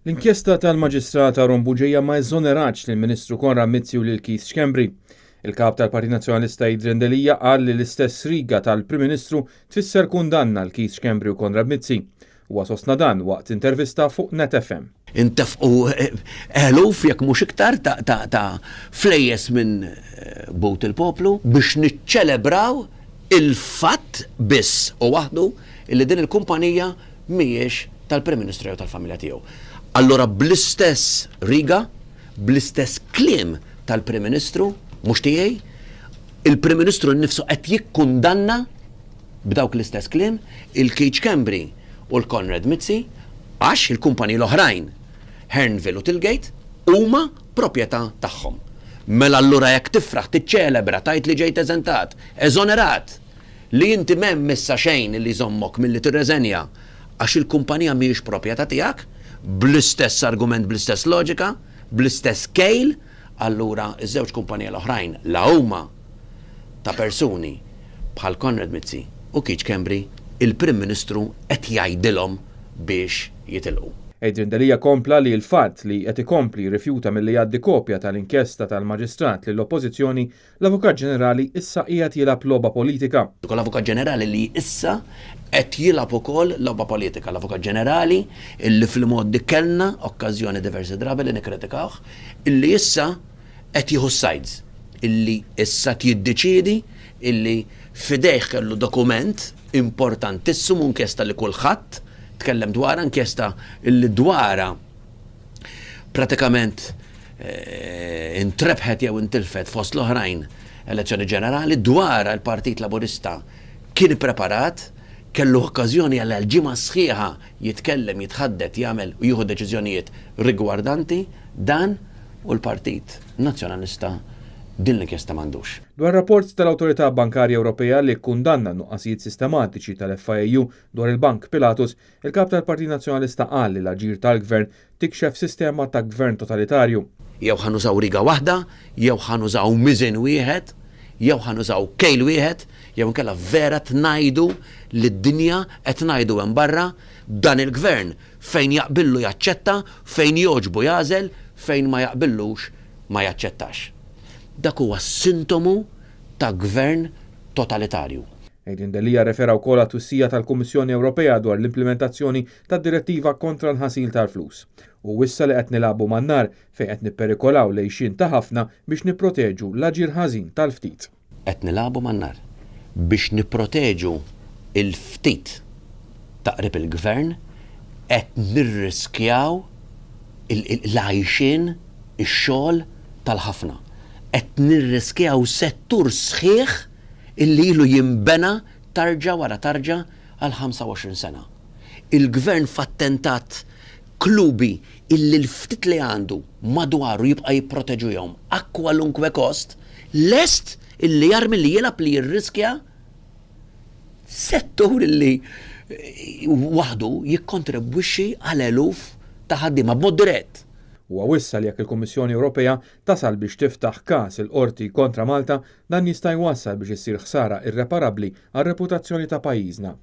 L-inkjesta tal-Maġistrat Aaron Bugeja ma eżoneratx lill-Ministru Konrad Mizzi u lil Keith Schembri. Il-Kap tal-Partit Nazzjonalista Adrian Delia qal li l-istess riga tal-Prim Ministru tfisser kundanna għal Keith Schembri u Konrad Mizzi. Huwa sostna dan waqt intervista fuq Net FM. Intefqu eluf jekk mhux iktar ta' flejjes minn but il-poplu biex niċċelebraw il-fatt biss u waħdu li din il-kumpanija mhijiex tal-Prim Ministru jew tal-familja tiegħu. Allura bl-istess riga, bl-istess kliem tal-Prim Ministru, mhux tiegħi, il-Prim Ministru nnifsu qed jikkundanna b'dawk l-istess kliem il-Keith Schembri u l-Konrad Mizzi għax il-kumpaniji l-oħrajn, Hearnville u Tilgate, huma proprjetà tagħhom. Mela allura jekk tifraħ, tiċċelebra, tgħid li ġejt eżentat, eżonerat, li inti m'hemm issa xejn li jżommok milli tirreżenja għax il-kumpanija mhijiex proprjetà tiegħek, bl-istess argument, bl-istess loġika, bl-istess kejl, allura ż-żewġ kumpanija l-oħrajn la huma ta' persuni bħal Konrad Mizzi u Keith Schembri, il-Prim Ministru qed jgħidilhom biex jitilqu. Adrian Delia kompla li l-fatt li qed ikompli jirrifjuta milli jgħaddi kopja tal-inkjesta tal-Maġistrat lill-Oppożizzjoni L-Avukat Ġenerali issa qiegħed jilgħab logħba politika. L-Avukat Ġenerali li issa qed jilgħab ukoll logħba politika. L-Avukat Ġenerali illi fl-imgħoddi kellna okkażjoni diversi drabi li nikkritikawh, illi issa qed jieħu s-sides, illi issa qed jiddeċiedi illi f'idejh kellu dokument importantissimu, inkjesta li kulħadd tkellem dwarha, inkjesta illi dwarha pratikament intrebħet jew intilfet fost l-oħrajn elezzjoni ġenerali dwarha l-Partit Laburista kien ippreparat, kellu okkażjoni għal ġimgħa sħiħa jitkellem, jitħaddet, jagħmel u jieħu deċiżjonijiet rigwardanti dan u l-Partit Nazzjonalista din l-inkjesta m'għandux. Dwar rapport tal-Awtorità Bankarja Ewropea li kkundanna n-nuqqasijiet sistematiċi tal-FIAU dwar il-Bank Pilatus, Il-Kap tal-Partit Nazzjonalista qal li l-aġir tal-Gvern tikxef sistema ta' Gvern totalitarju. Jew ħa nużaw riga waħda, jew ħa nużaw miżien wieħed, jew ħa nużaw kejl wieħed, jew inkella vera qed ngħidu lid-dinja, qed ngħidu hemm barra, dan il-Gvern fejn jaqbillu jaċċetta, fejn jogħġbu jagħżel, fejn ma jaqbillux ma jaċċettax. Dak huwa sintomu ta' Gvern totalitarju. Adrian Delia rrefera wkoll għat-twissija tal-Kummissjoni Ewropea dwar l-implimentazzjoni tad-Direttiva kontra l-ħasil tal-flus. Hu wissa li qed nilagħbu man-nar fejn qed nipperikolaw l-għixien ta' ħafna biex nipproteġu l-aġir ħażin tal-ftit. Qed nilagħbu man-nar biex nipproteġu l-ftit ta' qrib il-Gvern, qed nirriskjaw l-għajxien, ix-xogħol tal-ħafna. Qed nirriskjaw settur sħiħ illi ilu jinbena tarġa wara tarġa għal 25 sena. Il-Gvern f'attentat klubi illi l-ftit li għandu madwaru jibqa' jipproteġuhom a kwalunkwe kost, lest illi jarmi li jilgħab li jirriskja settur illi waħdu jikkontribwixxi għal eluf ta' ħaddiema b'mod dirett. Huwa wissa li jekk il-Kummissjoni Ewropea tasal biex tiftaħ każ il-Qorti kontra Malta, dan jista' jwassal biex issir ħsara irreparabbli għar-reputazzjoni ta' pajjiżna.